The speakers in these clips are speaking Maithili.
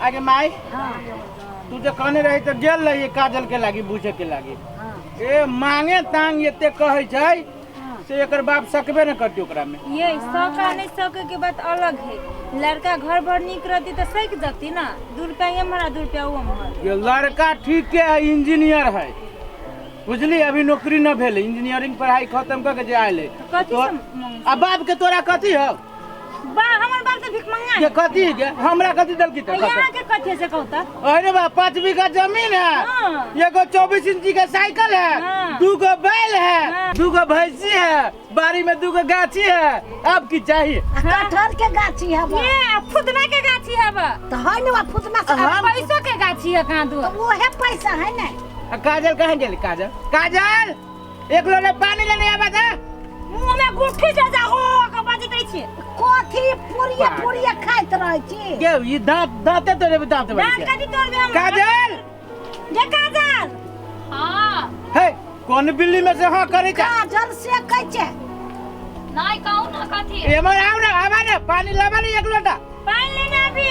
आगे माई, हाँ। तू जे कहने रही तऽ गेल रही काजल के लागी बुझे के लागी। हाँ। ए मांगे तांग एते कहै छै से एकर बाप सकबे न करती ओकरा में। ये सका नहीं सके के बात अलग है। लड़का घर भर निक रहती तो सक जती ना। 2 रुपया एम्हर आ 2 रुपया ओम्हर। ये लड़का ठीक के है, इंजीनियर है बुझली, अभी नौकरी न भेल, इंजीनियरिंग पढ़ाई खत्म करके जे आयल है। कथी तो से मांग? आ बाप के तोरा कथी हो? बा हमर बाप तो भीख मंगा के कथी के हमरा कथी देलकी त? यहाँ के कथी से कहता? अरे बा 5 बीघा जमीन है, हाँ। एगो 24 इंची के साइकिल है, हाँ। 2 गो बैल है, हाँ। 2 गो भैंसी है, बाड़ी में 2 गो गाछी है, अब की चाहिए? आ कटहर के गाछी है बा। ये फुदना के गाछी है बा। तो है ना फुदना से। हम पैसों के गाछी है कहाँ दू? तो वो है पैसा है ना। आ काजल कहाँ गेली? काजल, काजल एक लोटे पानी लेने आबा था। मुंह में गुठी जा जा हो के बाजैत रहै छी। कथी पुरिया पुरिया खाइत रहै छी? के ई दांत दांते तोड़ेबे, दांत दांत बड़ी के। कथी तोड़बे हम? काजल जे काजल। हाँ। हे कोन बिल्ली में से हाँ करे का? काजल से कहै छै। नहीं कहू ना कथी। एमर आउ ना, आबा ना, पानी लाबा ना एक लोटा। पानी लेने आबी।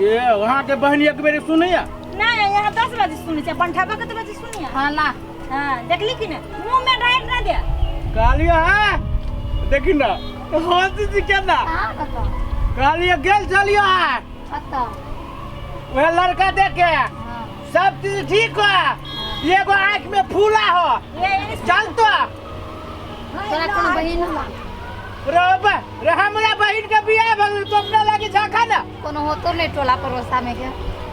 ये वहाँ के बहन एक बेर सुनैया। नहीं यहाँ 10 बजे सुनै छै, पंठाबा के बजे सुनिया। हाँ ला। हाँ देखली कि ना मुंह में डाल ना दे। कहलियो हाँ देखी ना हंसी जी केना। हाँ बताओ। कहलियो गेल चलियो हाँ। बताओ। वह लड़का देखे। हाँ। सब चीज ठीक हो, एगो आँख में फूला हो, चल तो। तोरा कोनो बहिन हो? रे हमरा बहिन के बियाह भऽ गेल तो अपना लागी झांका ना। कोनो होतो नहीं टोला पड़ोसा में के?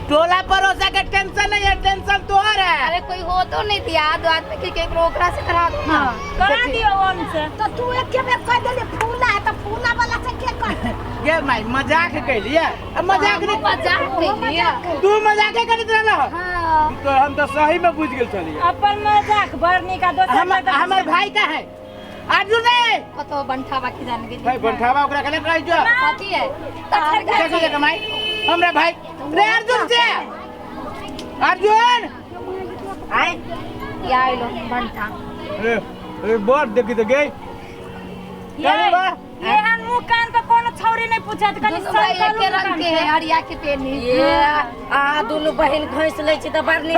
टोला पड़ोसा के टेंशन नहीं है, टेंशन तोहर है। अरे कोई होतो नहीं दिया दो आदमी के केकरो ओकरा से करा दो ना। करा दियो ओन से। तो तू एक के बेर कह देली फूला है तो फूला वाला से के कर? ये माई मजाक कैलिए, अब मजाक नहीं, मजाक कैलिए। तू मजाक करैत रहल? हां। तो हम तो सही में बुझ गेल छलिए। अपन मजाक बड़ निक आ दोसर हम हमर भाई का है अर्जुन रे। कतो बंठावा की जान गेली। भाई बंठावा ओकरा केना कहै छौ? कथी है? तखन देखो देखो माई हमरा भाई रे अर्जुन से। अर्जुन आय या आइलो बंठा। रे रे बड़ देखी त गई। ये एहन मुंह कान के कोनो छौरी नहीं पूछत, कनी दुनू भाई सब एके रंग के है, हरिया के पेनी। ये आ दुनू बहिन घैस लै छी त बड़ नीक।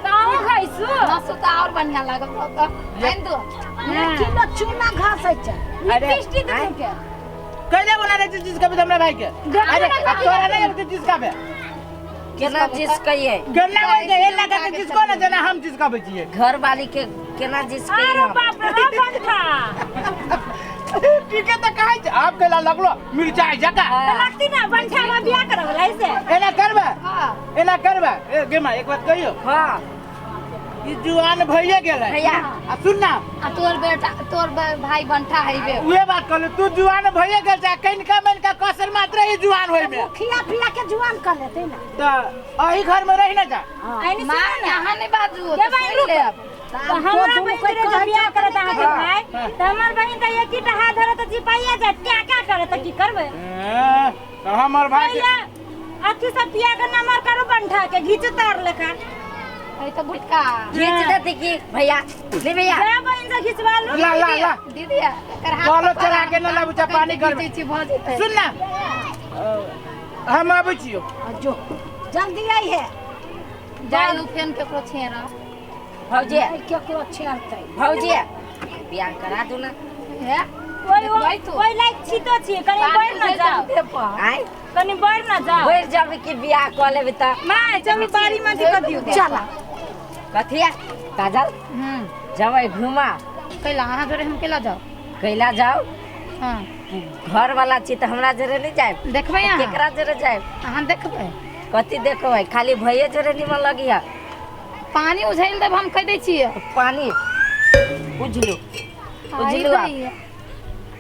ताऊ घैसु नसु त और बढ़िया लागत होत। आइन दो। एक किलो चूना घासै छै। अरे लिपस्टिक दे के कैले बोला रे चीज का हमरा भाई के? अरे तोरा नहीं एक चीज का बे। केना चीज कहिए? केना बोल के एला के चीज को ना जना हम चीज का बेचिए। घर वाली के केना चीज कहिए? अरे बाप रे बाप बंठा। ठीक है त कहै छै आप कैला लगलो मिरचाई जका। त लगती ना बंठा में बियाह करब ऐसे। एना करबे? हां। एना करबे? ए गे मां एक बात कहियो। हां। ई जुआन भइए गेल है। भैया। आ सुन ना। आ तोर बेटा तोर भाई बंठा हइबे। उहे बात कहले तू जुआन भइए गेल छै, कनिका मनिका कसर मात्र ही जुआन होय में। खिया पिया के जुआन कर लेते ना। त अही घर में रही ना जा। आइनी मां सुन ना। यहाँ नहीं बाजू। ये भाई रुक। तो हमरा बहिन के जे बियाह करत अहाँ के भाई, त हमर बहिन त एक ही हाथ धरत त चिपाइया जात, क्या क्या करत त की करबै? त हमर भाई पहिले अथी सब पिया के नमर करू बंठा के घीच तार लेखा। ए तो गुटका घीच देती की भैया? नहीं भैया। जा बहिन से घिचवा लू। ला ला ला। दीदी एकर हाथ बोलो चला के न लाबू चा पानी घर में। छी भ जेतै। सुन ना हम आबै छियो। जो जल्दी आई है। जाय उ फेन केकरो छेरा। भौजी केकरो छेरतै। भौजी बियाह करा दू ना। हे ओइ ओइ लाइक छी तो छी कनी बढ़ ना जाओ। आय कनी बढ़ ना जाओ। बढ़ जाबे कि बियाह क लेबे त? माय चलू बाड़ी में दिक्कत दियो। चला। कथिया काजल? जबै घुमा। कैला अहाँ जोरे हम कैला जाओ? कैला जाओ? हां। घर वाला छी त हमरा जोरे नहीं जाए। देखबै अहाँ? केकरा जोरे जाए? अहाँ देखबै? कथी देखबै? खाली भैये जोरे निमन लगिया। पानी उझैल देब हम कह दै छियै। पानी उझलू उझलू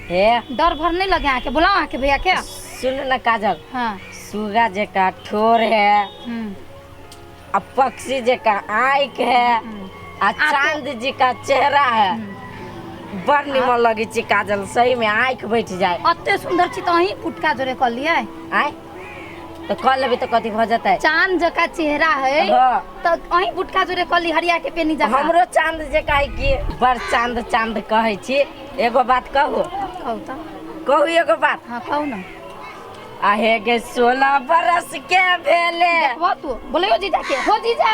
हे डर भर नहीं लगे आके बुलाओ आके भैया के। सुन ना काजल। हाँ। सुगा जका ठोर है, आ पक्षी जका आँख है, आ चांद जी का चेहरा है, बड़ निमन लगे छी काजल, सही में आँख बैठ जाए। अते सुंदर छी त अहीं फुटका जोरे कर लिए। आय तो कर लेबे तो कथी भ जतै? चांद जका चेहरा है। हाँ। तो अहीं बुटका जोरे कर ली हरिया के पेनी जका। हमरो चांद जका है कि बड़ चांद चांद कहै छी। एगो बात कहू? कहू त। कहू एगो बात। हाँ कहू ना। आ हे गे 16 बरस के भेले। देखबो तू बोलियो जीजा के हो जीजा।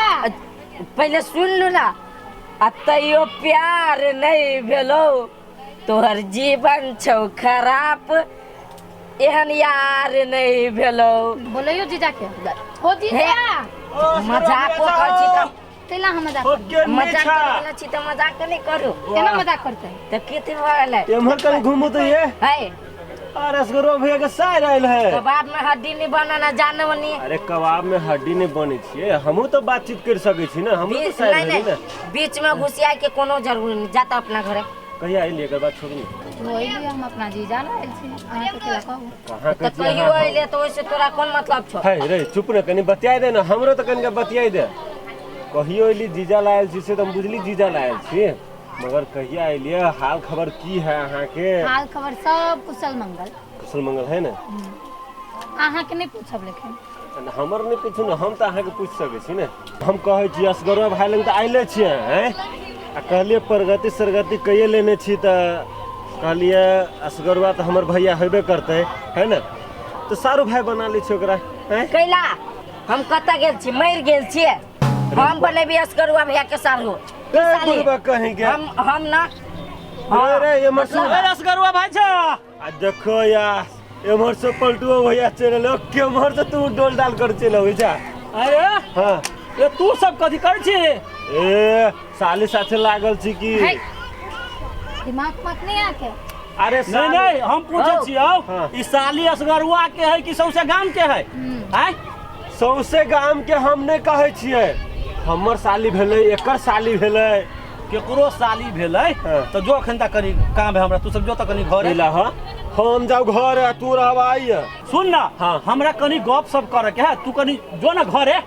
पहिले सुन लू ना। आ तैयो प्यार नहीं भेलो, तोहर जीवन छौ खराब, एहन यार नहीं भेलो। बोलियो जीजा के हो जीजा। मजाक कर छी त तेला हम मजाक करबै। मजाक करे छी त मजाक नहीं करू। केना मजाक करतै? त कथी भऽ गेलै? एम्हर कनी घुमू तऽ ये। है अरे असगरो भैया के सार आयल है। कबाब में हड्डी नहीं बनाना जाने वनी। अरे कबाब में हड्डी नहीं बने छिए, हमहू तो बातचीत कर सके छी ना, हमहू तो सार नहीं ना। बीच में घुसिया के कोनो जरूरी नहीं, जाता अपना घरे। कहिया आइल एकर बात छोड़ू। होई हम अपना जीजा ला आइल छी, अहाँ के केला कहू? कहां के कहियो आइले तो ओइसे तोरा कोन मतलब छौ? है रे चुप रे, कनी बतियाई दे ना, हमरो तो कनी बतियाई दे। कहियो आइली जीजा ला आइल छी से त हम बुझली जीजा ला आइल छी, मगर कहिया आइलिए हाल खबर की है अहाँ के? हाल खबर सब कुशल मंगल। कुशल मंगल है ना? अहाँ के नहीं पूछब लेकिन। हमर नहीं पूछू ना, हम तो अहाँ के पूछ सकै छी ने। हम कहै छी असगरवा भाई लग तऽ आइले छियै हैं, आ कहलिए प्रगति सरगति कहिए लेने छी तऽ कहलिए असगरवा तऽ हमर भैया हेबे करतै है ना, तऽ सारू भाई बना लै छी ओकरा हैं। कैला हम कतऽ गेल छी? मरि गेल छियै हम बनेबी असगरवा भैया के सारू। कहीं के हम ना। अरे एमहर से असगरवा भाई छ। आ देखो यार एमहर से पलटुओ भैया चलि एलै, केम्हर से तू डोल डाल कर चलि अबै जा। अरे हाँ ए तू सब कथी करै छी? ए साली साथे लागल छी की? दिमाग मत नहीं आके। अरे नहीं नहीं हम पूछै छियौ, ई साली असगरवा के है कि सौंसे गाम के है? आय सौंसे गाम के हम नहीं कहै छियै, हमर साली भेलै एकर साली भेलै केकरो साली भेलै तऽ जो अखन तक कनी काम है हमरा, तू सब जो तऽ कनी घरे ला। हां हम जाऊ घर आ तू रहब आई। सुन ना। हाँ। हमरा कनी गप सब करे के है, तू कनी जो ना घरे।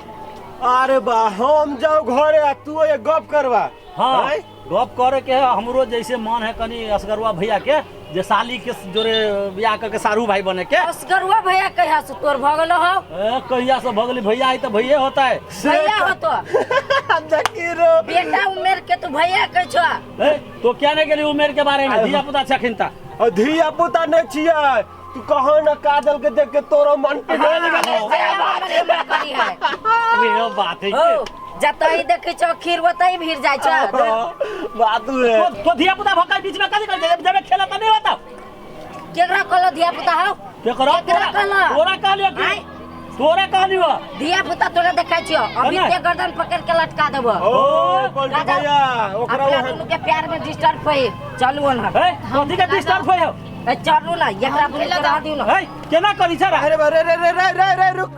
अरे बा हम जाऊ घरे आ तू ये गप करबा। हाँ गप करे के है, हमरो जैसे मन है कनी असगरवा भैया के जे साली के जोरे बियाह करके सारू भाई बने के। असगरवा भैया कहिया से तोर भ गेलो हौ? ए कहिया से भ गेली भैया, आई त भैये होता है। भैया हो तो बेटा उमेर के तू भैया कहै छौ। ए तो क्या नहीं गेली उमेर के बारे में, धिया पुता छै अखिनता। आ धिया पुता नहीं छियै तू कहो ना, काजल के देख के तोरो मन पिघल गेलै। रे बात है जतई देखै छौ खीर ओतई भीड़ जाइ छौ। बात है तो धिया पुता भकाई बीच में कथी कर जबे खेला त नहीं होता। केकरा कहलो धिया पुता हौ? केकरा तोरा कहलियो की? तोरा कहलियो धिया पुता तोरा देखै छियो अभी ते गर्दन पकड़ के लटका देबो। ओ पलटू भैया ओकरा वहां के प्यार में डिस्टर्ब होई। चलू ओन ए कथी के डिस्टर्ब होई हो? ए चलू ना एकरा बोले करा दिउ ना। ए केना करी छ? अरे रे रे रे रे रे रुक,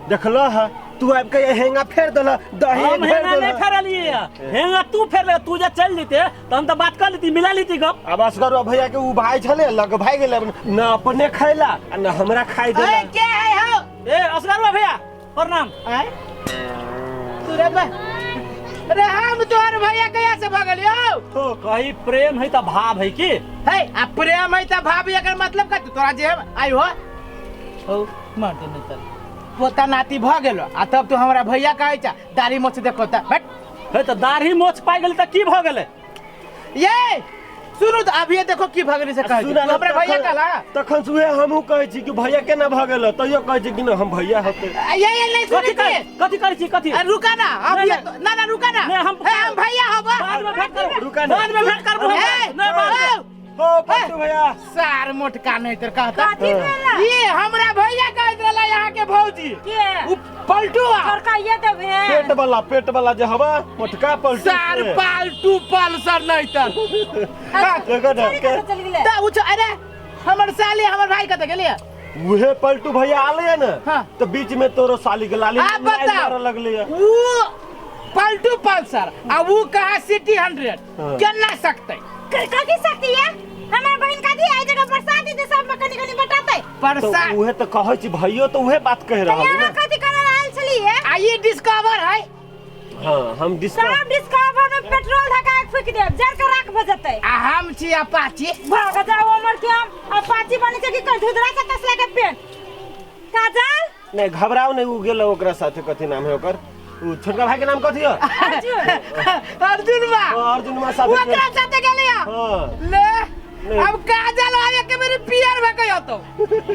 देखलो है तू आब के हेंगा फेर देला, दही हम हेंगा नहीं फेरलिए, हेंगा तू फेरले। तू जे चल जेते त हम त बात कर लेती, मिला लेती गप। अब असगरवा भैया के उ भाई छले लग भाई गेले, न अपने खैला आ न हमरा खाई देला। ए के है हो? ए असगरवा भैया प्रणाम। आय तू रे बा, अरे हम तोहर भैया कहिया से भगलियो? तो कहीं प्रेम है त भाव है की है? आ प्रेम है त भाव एकर मतलब का? तोरा जे आई हो हो मार दे नहीं त पोता नाती भ गेलो आ तब तू हमरा भैया कहै छ दाढ़ी मोछ देखो त बट हे त दाढ़ी मोछ पाइ गेल त की भ गेलै? ये सुनू त अभी देखो की भ गेलै से कहै छी हमरा भैया कहला। तखन सुहे हमहू कहै छी कि भैया केना भ गेल, तैयो कहै छी कि न हम भैया होते। ये ये नहीं सुनै छी कथी करै छी कथी? अरे रुका ना अभी ना ना रुका ना, नहीं हम भैया होबा बाद में भेंट करब। रुका ना बाद में भेंट करब। नहीं बाद में हो पलटू भैया सार मोटका नहीं तर कहता। ये हमरा भैया कहत रहला यहाँ के भौजी के उ पलटूआ छोड़का ये देबे पेट वाला जे हवा मोटका पलटू सार पालटू पल्सर नहीं तर देखो ना त उ अरे हमर साली हमर भाई कत गेलिए? उहे पलटू भैया आले ना। हाँ। तो बीच में तोरो साली के लाली मारे लगले उ पलटू पल्सर आ उ कहा सिटी 100 केना सकतै? कथी सकती है? हमर बहन कथी आई जगह प्रसाद दे सब में कनी कनी बटाते प्रसाद। तो उहे तो कहै छी भैयो तो उहे बात कह रहल है ना। कथी करल आयल छली है? आ ये डिस्कवर है। हां हम डिस्कवर सब डिस्कवर में पेट्रोल धका के फूक देब, जर के राख भ जतै। आ हम छी अपाची। भाग जाओ उमर के हम अपाची बनी छै कि धुधरा से तसला के पेट काजल। नहीं घबराओ नहीं, उ गेल ओकरा साथे कथी नाम है ओकर? उ छोटका भाई के नाम कथी है? अर्जुन। अर्जुन बा, अर्जुन मा साथे ओकरा साथे गेलिया। हां ले अब काजल आई एक बेर पियर भऽ के अतौ।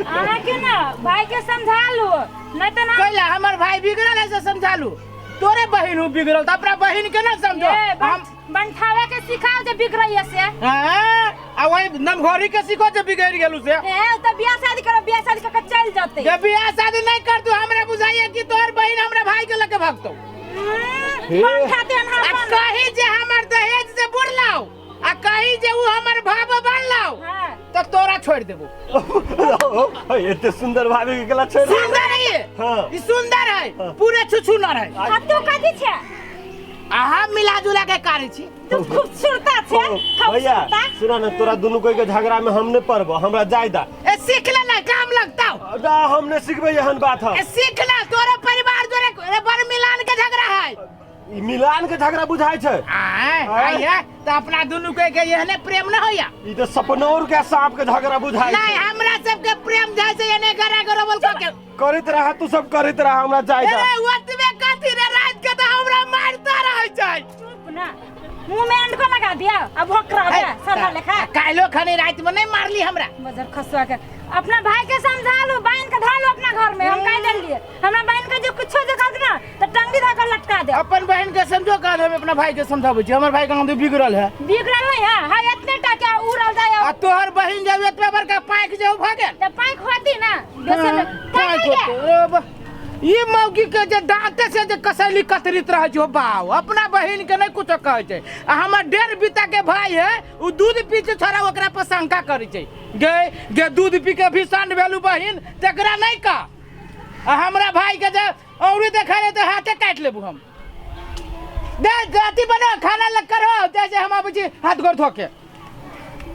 अहाँ के ना भाई के समझा लू, नहीं तो ना। कैला हमर भाई बिगड़ल है से समझा लू? तोरे बहिन हूँ बिगड़ल त अपना बहिन के ना समझो। ए, हम बनठावे के सिखाओ जे बिगड़ैया से। हाँ, आ वही नमघोरी के सीखो जे बिगड़ गेलू से। ए त बियाह शादी करो, बियाह शादी करके चल जते। जे बियाह शादी नहीं कर तू, हमरा बुझाइए कि तोहर बहिन हमरा भाई के लके भगतौ। बनठाते आ अनहार। कहीं जे हमर दहेज से बुरलाओ आ कहीं जे ऊ हमर भाव बनलाओ हां तो तोरा छोड़ देबो। एते सुंदर भाभी के गला छोड़ सुंदर है ये। हाँ। ई सुंदर है, पूरे छुछुनर है। आ तू कथी छे? अहाँ मिला जुला के करे छी। तू खूबसूरता छे। भैया खूबसूरता। सुना ना, तोरा दुनू कोई के झगड़ा में हम नहीं पड़बो, हमरा जाय दा। ए सीख ले ना, काम लगता। ना हम नहीं सिखबे एहन बात हम। ए सीख ले, तोरा परिवार जोरे रे बड़ मिलान के झगड़ा है। ई मिलान के झगड़ा बुझाय छै। आय आय है तो अपना दुनू के के एहने प्रेम न होया। ई तो सपनौर के सांप के झगड़ा बुझाय नहीं छै। हमरा सबके प्रेम जाय से एने गरा गरबल क के करैत रहा, तू सब करैत रहा, हमरा जाय दा। अरे ओतबे कथी रे, रात के तो हमरा मारता रहै छै। चुप ना, मुंह में अंडको लगा दिया अब भोकरा बे सदा लेखा। काल्हो खनी रात में नहीं मारली हमरा। बजर खसुआ के अपना भाई के समझा लो, बांध के धा लो अपना घर में। हम कह देलिए हमरा बहन के जो कुछो जे कहत ना त टंगी धा के लटका दे। अपन बहन के समझो, काल हम अपना भाई के समझाबै छी, हमर भाई के आंधी बिगड़ल है। बिगड़ल नहीं है, हाय इतने टा के उड़ल जाय। आ तोहर बहन जब एतबे बड़का पाइक जे भ गेल त पाइक होती ना बेसे हाँ, पाइक पाइक होते। ई मौगी के जे दांते से जे कसैली कतरित रहै छै, बाव अपना बहन के नहीं कुछो कहै छै। आ हमर 1.5 बीता के भाई है, उ दूध पी छै छोरा, ओकरा पर शंका करै छै, गे गे दूध पी के भी सांड भेलू बहिन तकरा नहीं कह। आ हमरा भाई के जे औरी देखा रहे तो हाथे काटि लेबू हम। दे अथी बनो, खाना लग करो, जैसे हम आबै छी हाथ गोर धो के।